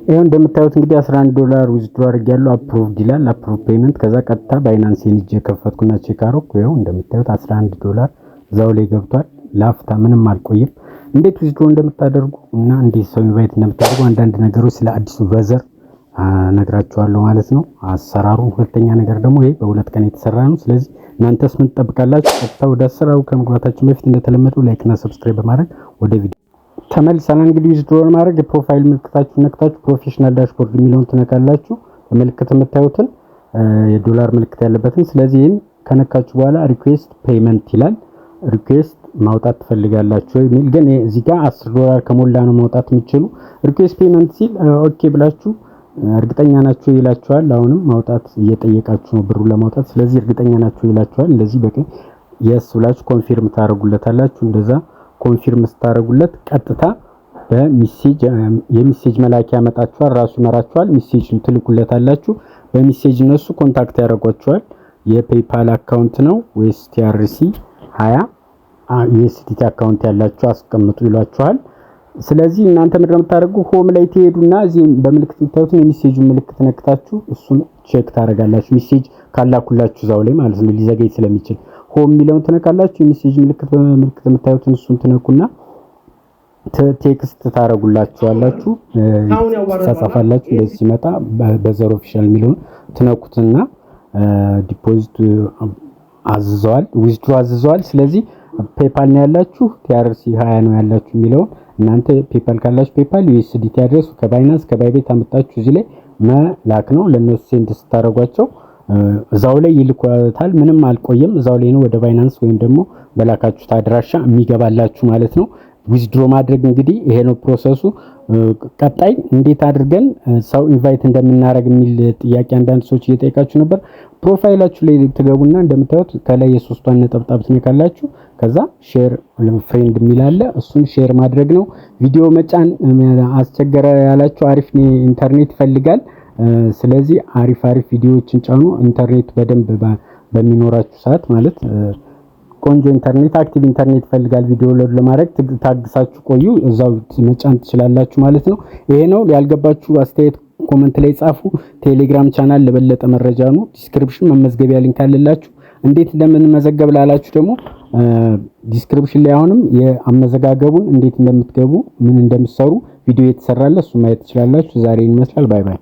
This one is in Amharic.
ይኸው እንደምታዩት እንግዲህ 11 ዶላር withdraw አድርጌያለሁ። Approved ይላል። Approve payment። ከዛ ቀጥታ Binance ሄጄ ከፈትኩና check አደረኩ። ይኸው እንደምታዩት 11 ዶላር እዛው ላይ ገብቷል። ላፍታ ምንም አልቆይም። እንዴት withdraw እንደምታደርጉ እና እንዴት ሰው invite እንደምታደርጉ አንዳንድ ነገሮች ስለ አዲሱ buzzer ነግራችኋለሁ ማለት ነው፣ አሰራሩ። ሁለተኛ ነገር ደግሞ ይሄ በ2 ቀን የተሰራ ነው። ስለዚህ እናንተስ ምን ትጠብቃላችሁ? ቀጥታ ወደ አሰራሩ ከመግባታችን በፊት እንደተለመደው like እና subscribe በማድረግ ወደ ቪዲዮ ተመልሰናል። እንግዲህ withdraw ለማድረግ የ profile ምልክታችሁ ነክታችሁ professional dashboard የሚለውን ትነካላችሁ። በምልክት የምታዩትን የዶላር ምልክት ያለበትን። ስለዚህ ይህን ከነካችሁ በኋላ request payment ይላል። Request ማውጣት ትፈልጋላችሁ የሚል፣ ግን እዚህ ጋር 10 ዶላር ከሞላ ነው ማውጣት የምትችሉ። Request payment ሲል okay ብላችሁ እርግጠኛ ናችሁ ይላችኋል። አሁንም ማውጣት እየጠየቃችሁ ነው ብሩ ለማውጣት። ስለዚህ እርግጠኛ ናችሁ ይላችኋል። እንደዚህ በቀኝ yes ብላችሁ confirm ታደርጉለታላችሁ። እንደዛ confirm ስታደርጉለት ቀጥታ በ message የ message መላኪያ ያመጣችኋል። ራሱ ይመራችኋል። Message ትልኩለታላችሁ። በ message እነሱ contact ያደርጓችኋል። የ PayPal account ነው ወይስ TRC 20 USDT account ያላችሁ አስቀምጡ ይሏችኋል። ስለዚህ እናንተ ምንድነው የምታደርጉ? Home ላይ ትሄዱና እዚህ በምልክት የምታዩትን የ message ኡን ምልክት ነክታችሁ እሱን check ታደርጋላችሁ። Message ካላኩላችሁ እዛው ላይ ማለት ነው፣ ሊዘገይ ስለሚችል home የሚለውን ትነካላችሁ። የ message ምልክት በምልክት የምታዩትን እሱን ትነኩና text ታደርጉላችኋላችሁ፣ ትጻጻፋላችሁ። እንደዚህ ሲመጣ Buzzer Official የሚለውን ትነኩትና deposit አዝዘዋል፣ withdraw አዝዘዋል። ስለዚህ PayPal ነው ያላችሁ፣ TRC 20 ነው ያላችሁ የሚለውን እናንተ PayPal ካላችሁ PayPal፣ USDT address ከ Binance፣ ከ Bybit አመጣችሁ እዚህ ላይ መላክ ነው። ለነሱ send ስታደርጓቸው እዛው ላይ ይልኳታል። ምንም አልቆየም። እዛው ላይ ነው ወደ Binance ወይም ደግሞ በላካችሁት አድራሻ የሚገባላችሁ ማለት ነው። Withdraw ማድረግ እንግዲህ ይሄ ነው process ኡ። ቀጣይ እንዴት አድርገን ሰው invite እንደምናደርግ የሚል ጥያቄ አንዳንድ ሰዎች እየጠየቃችሁ ነበር። Profile ኣችሁ ላይ ትገቡና እንደምታዩት ከላይ የሶስቷን ነጠብጣብ ትነካላችሁ። ከዛ share friend የሚል አለ። እሱን share ማድረግ ነው። ቪዲዮ መጫን አስቸገረ ያላችሁ አሪፍ ኢንተርኔት ይፈልጋል። ስለዚህ አሪፍ አሪፍ ቪዲዮዎችን ጫኑ። ኢንተርኔት በደንብ በሚኖራችሁ ሰዓት ማለት ቆንጆ ኢንተርኔት፣ active ኢንተርኔት ይፈልጋል። ቪዲዮ load ለማድረግ ታግሳችሁ ቆዩ። እዛው መጫን ትችላላችሁ ማለት ነው። ይሄ ነው። ያልገባችሁ አስተያየት comment ላይ ጻፉ። Telegram channel ለበለጠ መረጃ ነው። Description መመዝገቢያ link አለላችሁ። እንዴት እንደምንመዘገብ ላላችሁ ደግሞ description ላይ አሁንም የአመዘጋገቡን እንዴት እንደምትገቡ፣ ምን እንደምትሰሩ ቪዲዮ የተሰራለ እሱ ማየት ትችላላችሁ። ዛሬ ይመስላል። Bye bye።